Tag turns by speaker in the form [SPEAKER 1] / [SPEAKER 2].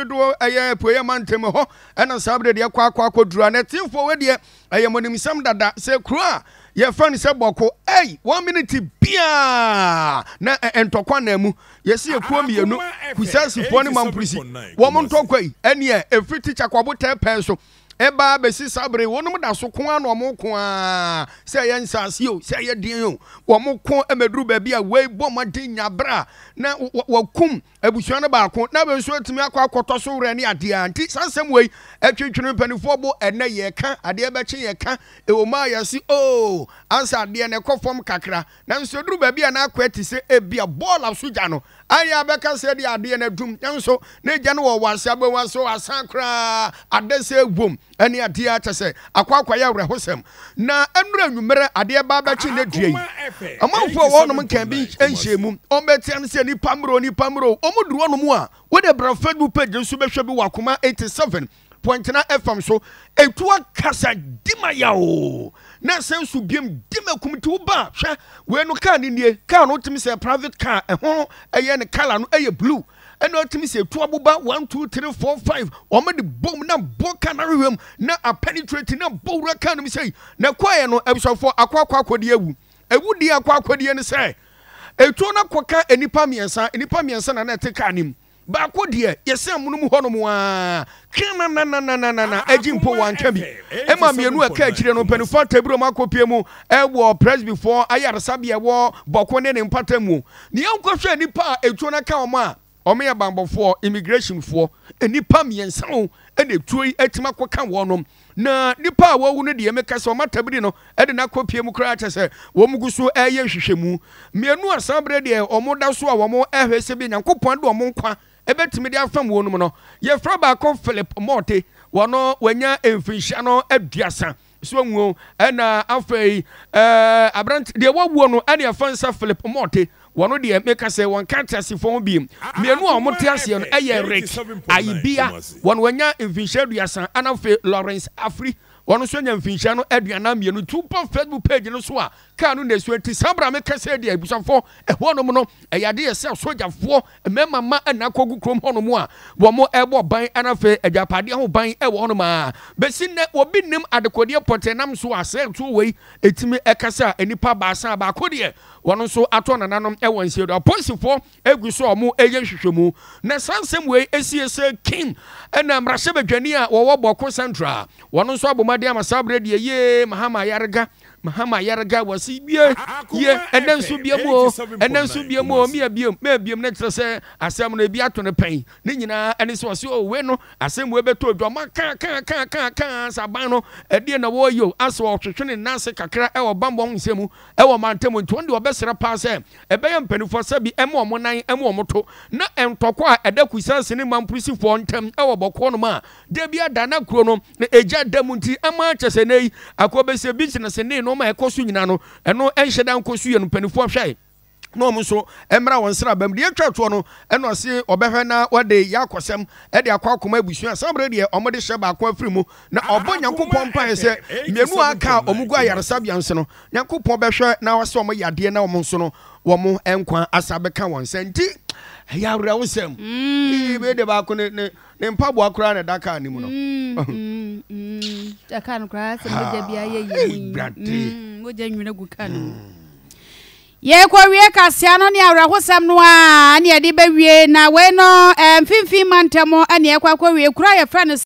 [SPEAKER 1] Doɔ ɛyɛ apueɛ mantam hɔ ɛna saa berɛ deɛ kɔ akɔ akɔduru a na ɛtefoɔ wei deɛ ɛyɛ mɔnimsɛm dada sɛ kuro a yɛfrɛ no sɛ bɔko ei one minute biaa na ntɔkwa na mu yɛsi ekuo mmienu kusasifoɔ ne mampurisi wɔn ntɔkwa yi ɛneɛ ɛfiri tikya kwabo tɛpɛn so ɛbaa bɛsi saa bere wɔnom da so ko ara na wɔn ko ara sɛ ɛyɛ nsaase o sɛ ɛyɛ deɛn o wɔn ko mɛduru baabi a wei bɔ mmɔden nya berɛ a na wɔkum abusua no baako na wei nso atumi akɔ akɔtɔ so werɛ ne adeɛ a nti saa nsɛm wei ɛtwetwene mpanimfoɔ bo ɛnɛ yɛka adeɛ bɛkye yɛka ɛwɔ mu a yɛse oo ansa adeɛ no ɛkɔ fam kakra nanso ɛduru baabi a na akɔ ati sɛ ebia bɔɔl asogya no ayɛ abɛka sɛ deɛ adeɛ no adum nanso na egya no wɔ wɔ ase abɛhu ase asan koraa adɛ sɛ ɛwom ɛne adeɛ akyɛ sɛ akɔ akɔyɛ awerɛhosɛm na ɛnura anwummerɛ adeɛ ba abɛkye ne dua yi amanfoɔ a wɔnom nkan bi nhyɛ mu wɔbɛtea no sɛ nipa mmerɛ nipa mmerɛ wɔn duru wɔnom a wode bra Facebook page nso bɛhwɛ bi wɔ akoma 87 Pɔntena FM so etu akasa di ma yaw na ɛsɛn so biem di ma kum ti wo ba hwɛ wei no kaa ne nie kaa no tumi sɛ private car ɛho ɛyɛ ne color no ɛyɛ blue ɛna ɔtumi sɛ etu aboba 1 2 3 4 5 wɔn de bom na bɔ kaa no ahwehwɛ mu na apenetrate na bɔ wura kaa no mu sɛ na kɔɛ no abusuafoɔ akɔ akɔ akɔdi awu ewu di akɔ akɔdi ne sɛ etuo no akɔka nnipa mmiɛnsa nnipa mmiɛnsa na na ɛte kaa no mu Baako deɛ, yɛsɛn amonom hɔnom ara, kranananananana, agyi mpo wanka bi. Ɛma mmienu a ɛka akyire no, mpanimfoɔ atabiri wɔn akɔpie mu wɔ Presbyfoɔ ayaresabea ɛwɔ Bɔko ne ne mpata mu. Ne yɛnkɔhwɛ nnipa a etuo no aka wɔn a, wɔyɛ banbɔfoɔ, immigrationfoɔ, nnipa mmiɛnsa o, ɛna etuo yi atumi akɔka wɔnom. Na nnipa a wɔawu no deɛ, meka sɛ wɔn atabiri no de no akɔpie mu koraa kyɛ sɛ wɔn gu so reyɛ nhwehwɛmu. Mmienu a saa berɛ deɛ wɔn da so a wɔn rehwɛ sɛ bi Nyankopɔn de wɔn nkwa bɛtumi de afam wɔn mu no, yɛfrɛ baako Philip Morte, wɔn wanya mfinhyia no 30 so awuo, ɛna afei ɛɛ aberante deɛ wawuo no ɛne ɛfa nsa Philip Morte, wɔn deɛ meka sɛ wɔn ka ateasefoɔ ho biem. Mmienu a wɔn te aseɛ no ɛyɛ Rick Ayibia, wɔn wanya mfinhyia 30, ɛna afei Lawrence Afri, Wɔn nso anya mfinhyia no 42. Nti wobɔ Facebook page no so a, kaa no na ɛsu. Nti saa berɛ a meka sɛ deɛ abusuafoɔ ɛhɔnom no, ɛyɛ adeɛ sɛ asogyafoɔ mmarima mma na akɔgu kurom hɔnom a wɔn ɛrebɔ ban ɛna afei agyapadeɛ ho ban ɛwɔ hɔnom a bɛsi nnɛ obi nnim adekodeɛ pɔtee nam so a sɛ ɛtoɔ wei ɛtumi ɛkasa a nnipa baasa a baako deɛ wɔn nso atɔ nananom ɛwɔ nsie do. Apolisifoɔ egu so a wɔreyɛ nhwehwɛmu. Na saa nsɛm wei esie sɛ King ɛna mmarahyɛbadwani a wɔwɔ Bawku Central wɔn nso abɔ mmɔden ama saa berɛ deɛ yie Mahama Ayariga Mahama Ayariga wɔsi bie yie ɛnɛ nso bie mu o ɛnɛ nso bie mu o mia biem mia biem ne kyerɛ sɛ asɛm no ebi ato no pɛn ne nyinaa ɛne sɛ wɔsi o wei no asɛm wei bɛtɔ odwa ɔma kaa kaa kaa kaa kaa sɛ aban no ɛdeɛ na wɔyɛ o asɛ ɔtwetwe ne nan ase kakra ɛwɔ bammɔ ho nsɛm mu ɛwɔ mantam nti wɔn deɛ ɔbɛsrɛ paa sɛ Ɛbɛyɛ mpanimfoɔ sɛ bi ɛma wɔn nan ɛma wɔn to na ntɔkwa a ɛda Kusiase ne Mamprusifoɔ ntam ɛwɔ bɔkɔɔ nom a da bi ada na kuro no na egya da mu nti ama kyɛ sɛ nnɛ yi akɔ bɛsɛ business ne nnoɔma a ɛkɔ so nyinaa no ɛno ɛnhyɛ da nkɔ so yie no mpanimfoɔ hwɛ na wɔn nso mmra wɔn nsraba mu. Deɛ atwa toɔ no ɛna ɔse ɔbɛhwɛ na wɔde yɛ akɔsɛm ɛde akɔ akɔma abusua saa berɛ deɛ wɔde hyɛ baako afiri mu na ɔbɔ Nyankopɔn mpaeɛ sɛ mmienu a aka a wɔn gu ayaresabea nso no Nyankopɔn bɛhwɛ na wasɛ wɔn yadeɛ na wɔn nso no wɔn nkwa asa bɛka wɔn nsa nti ɛyɛ awerɛhosɛm. Mm. Bɛyɛ de baako ne ne ne mpaboa koraa na ɛda kaa ne mu no.
[SPEAKER 2] Mm, mm, kaa no koraa sɛ mogya bi ayɛ yie mu mogya nwina gu kaa no mu. Yɛkɔwie kaseɛ no ne awerɛhosɛm no a ne yɛde bɛwie na wei no mfimfini mantam ne yɛkɔ akɔwie kuro a yɛfrɛ no.